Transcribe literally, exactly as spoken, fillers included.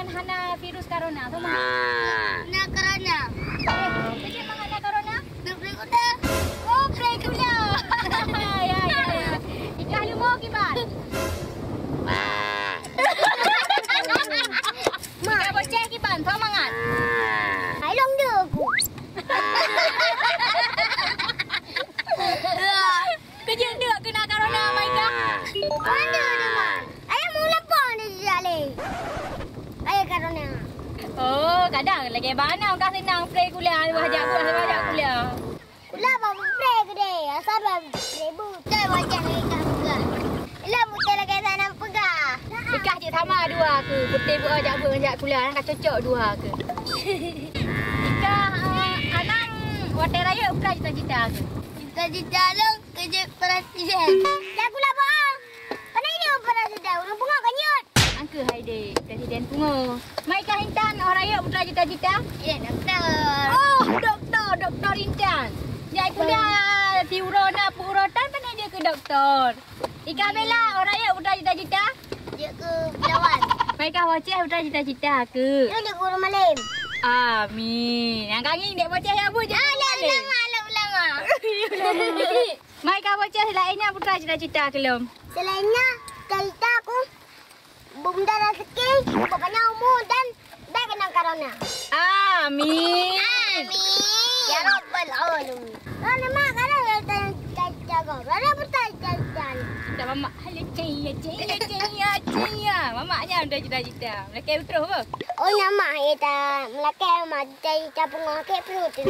Hana virus corona, sama? Na corona. Eh, keujieb mangat na corona? Duduk di kuda. Oh, play kuda. Ya, ya, ya. Ikah leumo kiban. Mak. Ikah boceh kiban, sama mangat. Hai long dia aku. Keujieb deuk keu na corona, Maika. Mana dia, Mak? Ayah mau lapor ni sejak leh. Ayah corona. Oh, kadang lagi bana ka seunang pre kuliah, wah jak buah, wah jak kuliah. Kuliah baru pre gede, asal baru pre bu. Cai wajah lagi kat peugah. Ilah buta lagi sana peugah. Ikah cit sama dua ke, putih buah jak buah jak kuliah, ka cocok dua ke. Ikah, eh, anang watèe rayeuk peue cita-cita ke? Cita-cita lôn keu jeuet presiden. Dah gula bohong. Kena ini presiden, ureueng pungo kanyut. Angke hai dek, presiden pungo. Mai kah Intan, oh rayeuk putra cita-cita? Iya, doktor. Oh, doktor, doktor Intan. Nyai kuliah di uroe na pu uroe tan, pane dia ke doktor. Ikah bela, oh rayeuk putra cita-cita? Dia ke bilawan. Mai kah boceh putra cita-cita ke? Dia di guru malim. Amin. Yang kangen dek boceh ya bu je. Ah, ulama, ulama. Mai kah boceh selain nyan putra cita-cita ke lom? Selain nyan, cita-cita aku bunda rezeki, pokoknya umur dan baik kena corona. Amin. Amin. Ya Rabbal Alamin. Kalau nama kalau yang cita-cita kau, kalau putra cita-cita ni. Dah mamak. Hai, leceh, leceh, leceh, leceh. Mamaknya udah cita-cita. Melakèe beutôi apa? Oh, nama kita melakèe mak cita-cita pungo kek perut tu.